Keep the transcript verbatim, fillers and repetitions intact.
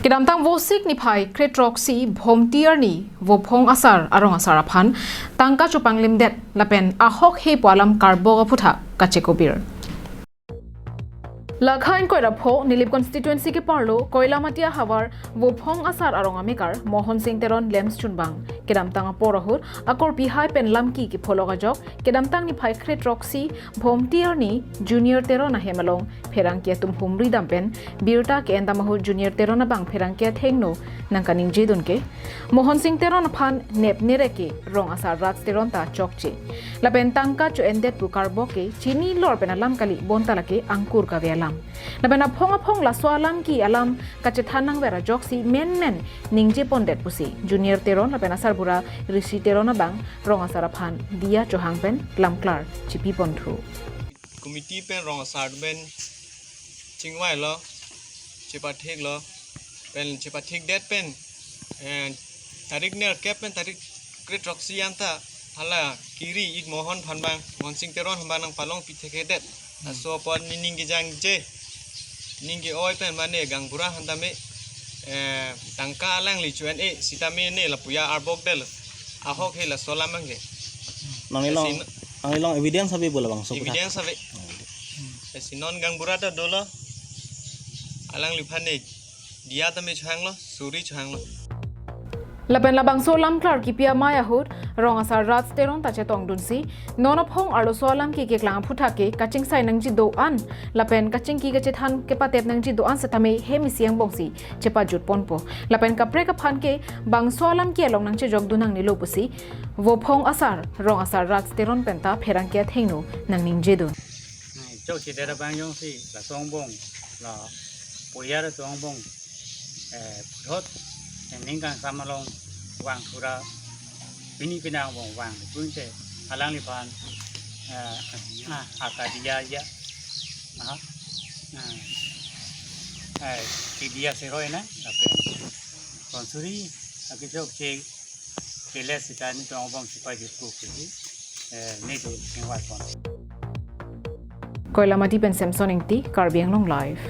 Kedamtang Vosik niphai kre-throksi Bhomti arni Vophong Asar arong asar aphan tangka chopanglimdet lapen ahok he pu alam karbok aphuthak kachekobir. Lakha ingkoi ra pho Nilip constituency keparlo Koilamati ahavar Vophong Asar arong amekar Mohon Sing Teron lemchunbang. Kedamtang apor ahut akorpi hai pen lamki kepholok ajok kedamtang niphai kre-throksi Bhomti arni Junior Teron ahem along pherangke atum humri dam pen birta ke-en dam ahut Junior Teron abang pherangke athengno nangkaningjedun ke Mohon Sing Teron aphan nepnerek ke rong asar Raj Teron ta chokche. Lapen tangka cho-endet pu karbok ke chini lor pen alam kali bonta lake angkur kave alam. Lapen aphong aphong laso alamki alam kachethan nangver ajoksi menmen ningjepondet pusi Junior Teron lapen asarbura Rishi Teron abang rong asar aphan diya chohang pen lamklar chipiponthu. Committee pen rong asar pen chingvailo, chepatheklo, pen chepathekdet pen, eh, tarik nerkep pen tarik kre-throksi anta hala kiri-ik Mohon aphan abang, Mohon Sing Teron aphan abang nangpalongpi thekthedet. Laso apot nening kejangje, ning ke-oi pen mane gaonbura aphan tame, eh, tangka alangli cho-en-e sitame ne lapu ya arbokdetlo. Ahok he laso alam abang ke. Nanglilong, Esi nanglilong evidence ave pu labangso aphuthak? Evidence ave. Esi non gaonbura ta dolo. Alangliphan ne diya tame chohanglo, suri chohanglo. Lapen labangso lamklar kipi amei ahut rong asar Raj Teron ta chetongdunsi non aphong arloso alamki keklang aphuthak ke kachingsai nangji do-an lapen kachingki kachethan kepatep nangji do-an setame hem isi angbongsi chepajutponpo. Lapen kaprek aphan ke bangso alamki along nangchejokdun nangnelo pusi Vophong Asar rong asar Raj Teron penta pherangke athengno nangningjedun. Chokchedet abang jongsi laso angbong, la poyar aso angbong, eh, puthot, eh, ning kangsam along vang thura, pini pini angbong vang punte alangliphan, eh, ah, akadiya ya, ah, ah, eh, kediya seroi na, lapen tonsuri akechokche kele sita netum angbong sipajutpo pusi, eh, netum chingvaipon. Koilamati pen Samson Ingti, Karbi Anglong Live.